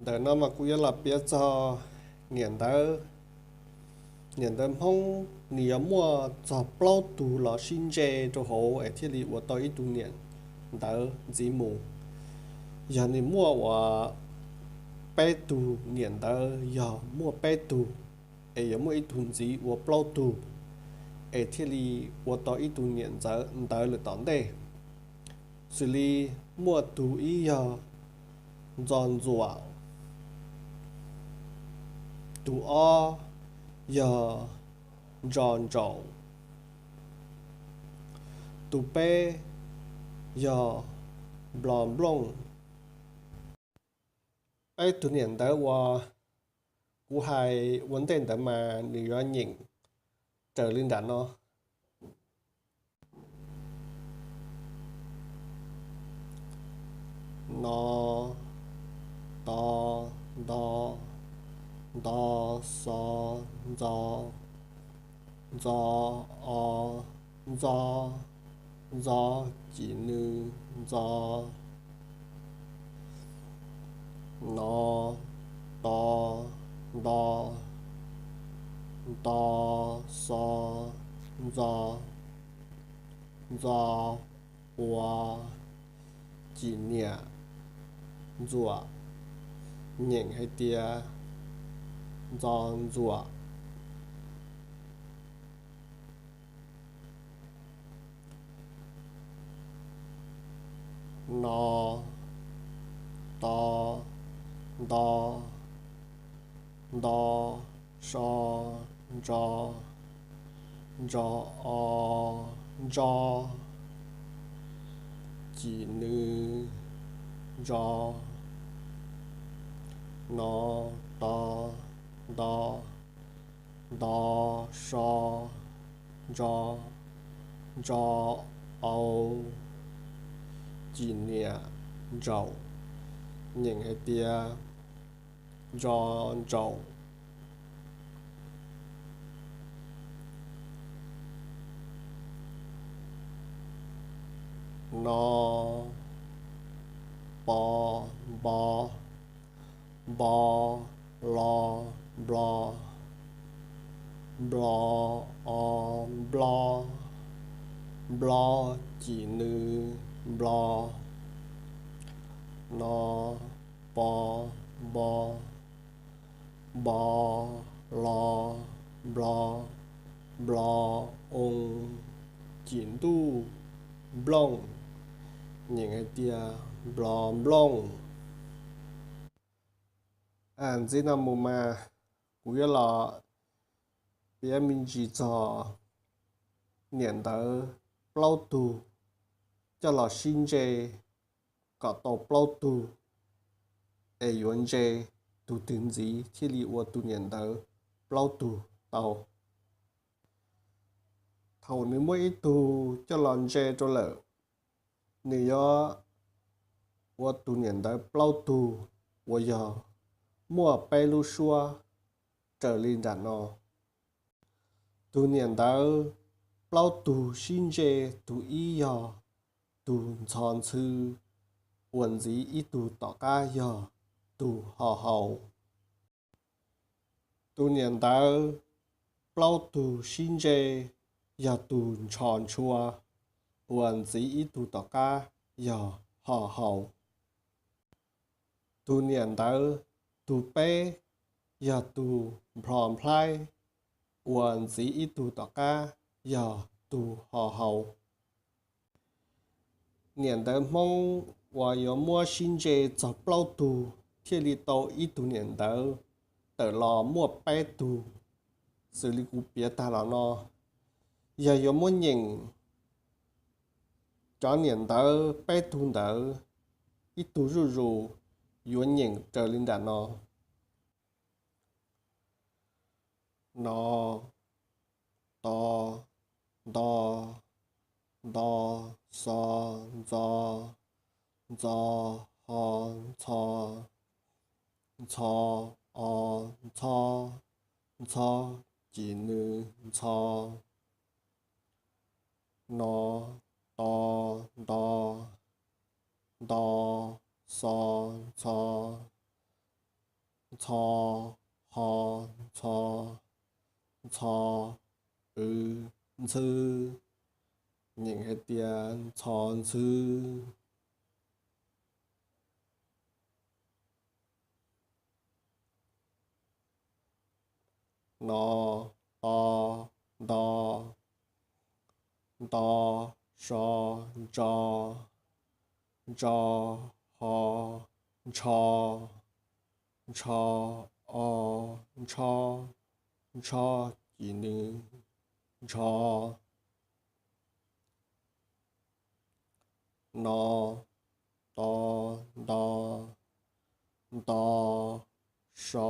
Ntawm no mas kuv yuav los piav txog niam ntawv. Niam ntawv Hmoob nws yuav muaj txog plaub tug los sib ntseb rau hauv es thiaj li ua tau ib tug niam ntawv ntxiv mus. Yog nws muaj uas peb tug niam ntawv, yog muaj peb tug, es yuav muaj ib tug ntxiv ua plaub tug, es thiaj li ua tau ib tug niam ntxawv ntawv lawm tom ntej. Xws li muaj tug ib yog Ntxo Ntxuam, tug ob yog Ntso Ntsaum, tug peb yog Nplo Nplooj. Peb tug niam ntawv uas kuv hais ua ntej ntawd mas nws yuav nyeem raws li nram no: No, to, nto, nto, xo, ntxo, ntxo, o, ntxo, ntxo, cim nws, ntxo. No, to, nto, nto, xo, ntxo, ntxo, ua, cim niam, ntxuam, nyeem hais tias Ntxo Ntxuam. No, to, nto, nto, so, ntso, ntso, o, ntso, cim nws, ntso. No, to, nto, nto, so, ntso, ntso, au, cim niam, ntsaum, nyeem hais tias Ntso Ntsaum. No, po, npo, npo, lo, nplo, nplo, o, nplo, nplo, cim nws, nplo. No, po, npo, npo, lo, nplo, nplo, oo, cim ntuj, nplooj, nyeem hais tias Nplo Nplooj. Ntxiv no mus mas kuv yuav los piav me ntsis txog niam ntawv plaub tug coj los sib ntseb kom tau plaub tug, es yuav ntseb tug twg ntxiv thiaj li ua tus niam ntawv plaub tug tau. Thaum nws muab ib tug coj los ntseb rau lawm, nws yuav ua tus niam ntawv plaub tug uas yog muaj peb lub suab raws li nram no. Tus niam ntawv plaub tug sib ntseb, tus ib yog tus ntxhov ntxhw, uas ntxiv ib tug tom qab yog tus ho haus. Tus niam ntawv plaub tug sib ntseb yog tus ntsho ntshua, uas ntxiv ib tug tom qab yog ho haus. Tus niam ntawv tus peb yog tus nplho nplhaib, uas ntxiv ib tug tom qab yog tus ho haus. Niam ntawv Hmoob uas yuav muab sib ntseb txog plaub tug thiaj li tau ib tug niam ntawv tawm los muaj peb tug, xws li kuv piav tag los no. Yog yuav muab nyeem cov niam ntawv peb tug ntawd ib tug zuj zus, yuav nyeem raws li nram no: No, to, nto, nto, xo, ntxo, ntxo, ho, ntxho, ntxho, o, ntxho, ntxho, cim nws, ntxho. No, to, nto, nto, xo, ntxho, ntxho, ho, ntxho, ntxho, w, ntxhw, nyeem hais tias ntxho ntxhw. No, to, nto, nto, so, ntso, ntso, ho, ntsho, ntsho, o, ntsho, ntsho, ci nws, ntsho. No, to, nto, nto, so,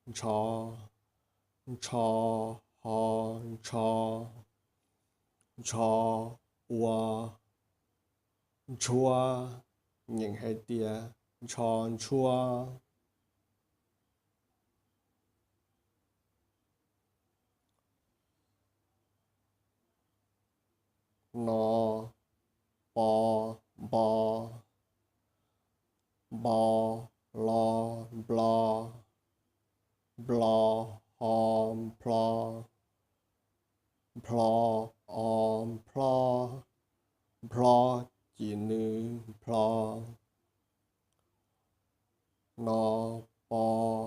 ntsho, ntsho, ho, ntsho, ntsho, ua, ntshua, nyeem hais tias ntsho ntshua. No, po, npo, npo, lo, nplo, nplo, ho, nplho, nplho, o, nplho, nplho, ci nws, nplho. No, po,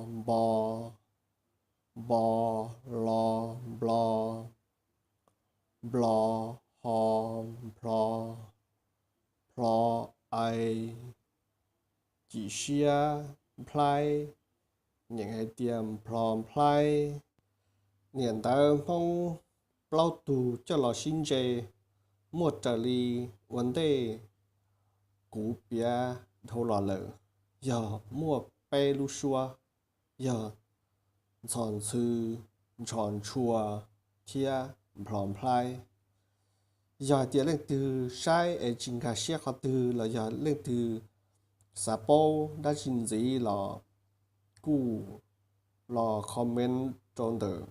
npo, npo, lo, nplo, nplo, ho, nplho, nplho, ai, ci siab, nplhaib, nyeem hais tias nplho nplhaib. Niam ntawv Hmoob plaub tug coj los sib ntse muaj raws li ua ntej kuv piav dhau los lawm, yog muaj peb lub suab, yog ntxho ntxhw, ntsho ntshua thiab nplho nplhaib. Yog hais tias leej twg saib es tsis nkag siab qhov twg los yog leej twg xav paub dab tsi ntxiv los kuj los comment rau ntawm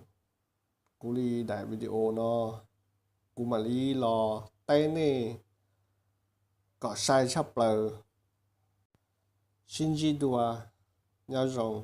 kuv li daim video no, kuv mam li los teb nej kom sai tshaj plaws. Sib ntsib dua, nyob zoo.